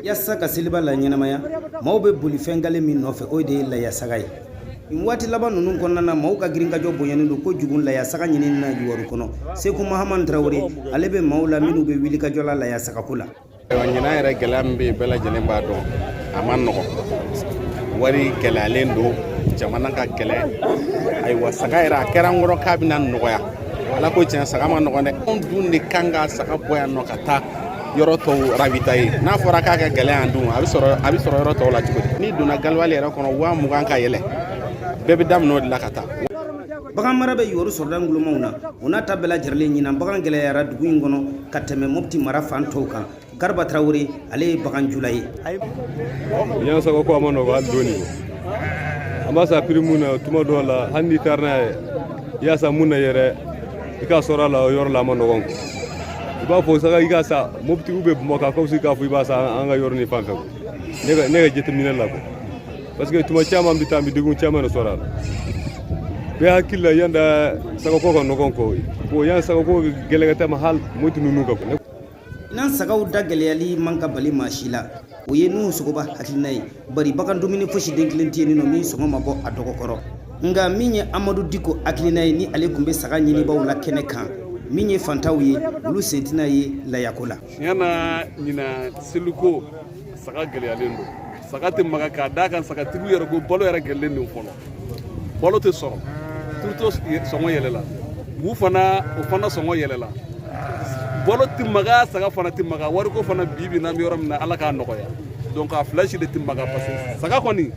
Yaasa ka seliba la ɲɛnamaya, maaw bɛ boli fɛn gale min nɔfɛ, o de ye layasaga ye. Nin waati laban ninnu kɔnɔna na, maaw ka girinkajɔ bonyanen don kojugu layasaga ɲinini na Yuwaru kɔnɔ. Seku Mahaman Tarawele, ale bɛ maaw la minnu bɛ wulikajɔ la layasagako la. Ayiwa, ɲinan yɛrɛ, gɛlɛya min bɛ yen, bɛɛ lajɛlen b'a dɔn, a ma nɔgɔn. Wari gɛlɛyalen don, jamana ka gɛlɛn. Ayiwa, saga yɛrɛ, a kɛra n kɔrɔ k'a bɛna nɔgɔya. Ala ko tiɲɛ, saga ma nɔgɔn dɛ. Anw dun de kan ka saga bɔ yan nɔ ka taa yɔrɔ tɔw ravitailler. N'a fɔra k'a ka gɛlɛn yan dun, a bɛ sɔrɔ yɔrɔ tɔw la cogo di? N'i donna galuwali yɛrɛ kɔnɔ, 20.000 ka yɛlɛ, bɛɛ bɛ daminɛ o de la ka taa. Bagan mara bɛ Yuwaru sɔrɔda ngolomaw na. O n'a ta bɛɛ lajɛlen, ɲinan bagan gɛlɛyara dugu in kɔnɔ ka tɛmɛ Mopti mara fan tɔw kan. Garba Tarawele, ale ye baganjula ye. Yan sago ko a ma nɔgɔ hali dɔɔni. An b'a sa prix mun na, tuma dɔw la, hali n'i taara n'a ye, i y'a sa mun na yɛrɛ, i k'a sɔrɔ a la o yɔrɔ la, a ma nɔgɔn. I b'a fɔ saga i k'a sa Mopti ou bien Bamakɔ, a ka fisa k'a fɔ i b'a sa an ka yɔrɔ ni fan fɛ. Ne ka jateminɛ la quoi, parce que tuma caman bɛ taa, an bɛ degun caman de sɔrɔ a la. Bɛɛ hakili la, yan da sagako ka nɔgɔn kɔ bon, yan sagako gɛlɛn ka tɛmɛ hali Mopti ninnu kan. N'an sagaw da gɛlɛyali man ka bali maa si la, o ye Nuhu Sogoba hakilina ye, bari bagan dumuni fosi den kelen tɛ yen nɔ min sɔngɔ ma bɔ a dɔgɔkɔrɔ. Nka min ye Amadu Diko hakilina ye, ni ale tun bɛ saga ɲinibaw la kɛnɛ kan, min ye fantanw ye, olu sen tɛna ye layako la. Tiɲɛ na, ɲina seliko, saga gɛlɛyalen don. Saga tɛ maga k'a d'a kan, sagatigiw yɛrɛ ko balo yɛrɛ gɛlɛlen don fɔlɔ. Balo tɛ sɔrɔ, turuto sɔngɔ yɛlɛla, bu fana, o fana sɔngɔ yɛlɛla. Balo tɛ maga, saga fana tɛ maga. Wariko fana, bi bi n'an bɛ yɔrɔ min na, Ala k'a nɔgɔya. Donc a fila si de tɛ maga, parce que saga kɔni,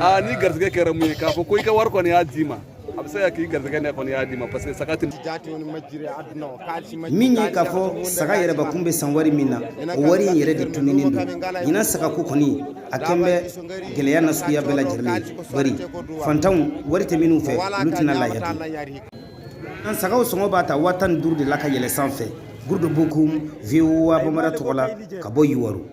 aa, ni garisɛgɛ kɛra mun ye, k'a fɔ ko i ka wari kɔni y'a d'i ma, a bɛ se ka k'i garisɛgɛ ne kɔni y'a d'i ma, parce que saga tɛ. Min ye k'a fɔ saga yɛrɛbakun bɛ san wari min na, o wari in yɛrɛ de tununnen don. Ɲinan sagako kɔni, a kɛn bɛ gɛlɛya nasuguya bɛɛ lajɛlen ye, bari fantanw, wari tɛ minnu fɛ, olu tɛna laya dun. An sagaw sɔngɔ b'a ta 15.000 de la ka yɛlɛ sanfɛ. Gurudo Bokum, VOA Bambara tɔgɔ la, ka bɔ Yuwaru.